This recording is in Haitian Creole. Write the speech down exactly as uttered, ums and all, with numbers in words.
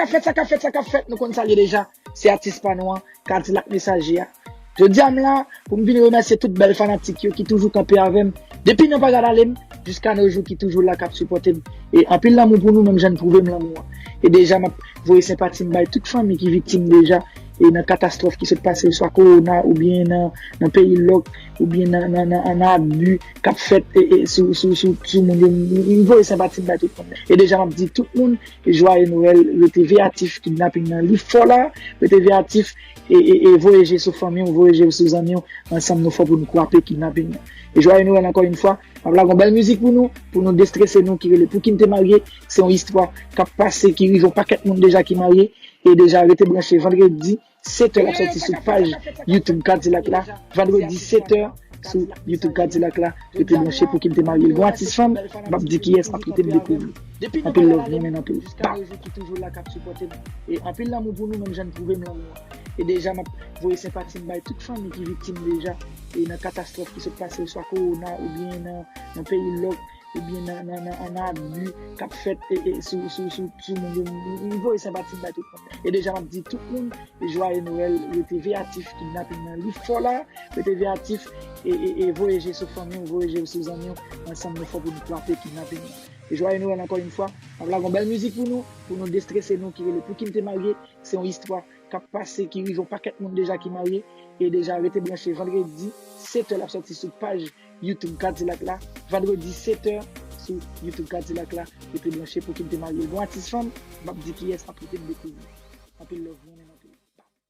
K ap fèt, sa k ap fèt, sa k ap fèt, nou konn sa l ye deja. Se atis pa nou an, Kadilak Mesaje a. Jodi a m la pou m vin remèsye tout bèl fanatik yo ki toujou kanpe avè m. Depi nan pa gad ale m, jiska nos jours ki toujou la k ap sipòte m. E anpil lanmou pou nou, menm jan n pwouve m lanmou an. E deja m ap voye senpati m bay tout fanmi ki viktim deja e nan katastwòf ki sot pase, swa kowona oubyen nan, nan peyi lòk oubyen nan, nan, nan, nan abi k ap fèt e, e, sou, sou, sou, sou moun yo. M, m voye senpati m bay tout moun. E deja m ap di tout moun, Jwaye Nwèl, rete veyatif, kidnaping nan li fò la, rete veyatif, e, e, e voye je sou fanmi w, voye je sou zanmi w, ansanm nou fò pou nou kwape kidnaping nan. E jwaye Nwèl ankò yon fwa, m ap lage yon bèl mizik pou nou, pou nou destrese nou ki rele Pou ki n te marye, se yon istwa k ap pase, ki rive yon pakèt moun deja ki marye, e deja rete branche vandredi, sèt è l ap sòti sou paj YouTube Kadilak la. Vandredi sèt è sou YouTube Kadilak la. Rete branche Pou ki n te marye. L gon atis fanm, m ap di kiyès, m ap kite n dekouvri. Anpil love, renmen n anpil. Pow! Ki toujou la k ap sipòte m. E anpil lanmou pou nou, menm jan n pwouve m lanmou an. E deja m ap voye senpati m bay tout fanmi ki viktim deja e nan katastwòf ki sot pase, swa kowona oubyen nan, nan peyi lòk oubyen nan, nan, nan, nan abi k ap fèt e, e, sou, sou, sou, sou moun yo. M, m voye senpati m bay tout moun. E deja m ap di tout moun, jwaye Nwèl, rete veyatif, kidnaping nan li fò la, rete veyatif, e, e, e voye je sou fanmi w, voye je sou zanmi w, ansanm nou fò pou nou kwape kidnaping nan. E jwaye Nwèl ankò yon fwa, m ap lage yon bèl mizik pou nou, pou nou destrese nou ki rele Pou ki n te marye, se yon istwa k ap pase, ki rive yon pakèt moun deja ki marye, e deja rete branche vandredi, sèt è l ap sòti sou paj YouTube Kadilak la, vandredi sèt è sou YouTube Kadilak la, rete branche Pou ki n te marye. L gon atis fanm, m ap di kiyès, m ap kite n dekouvri. Anpil love, renmen n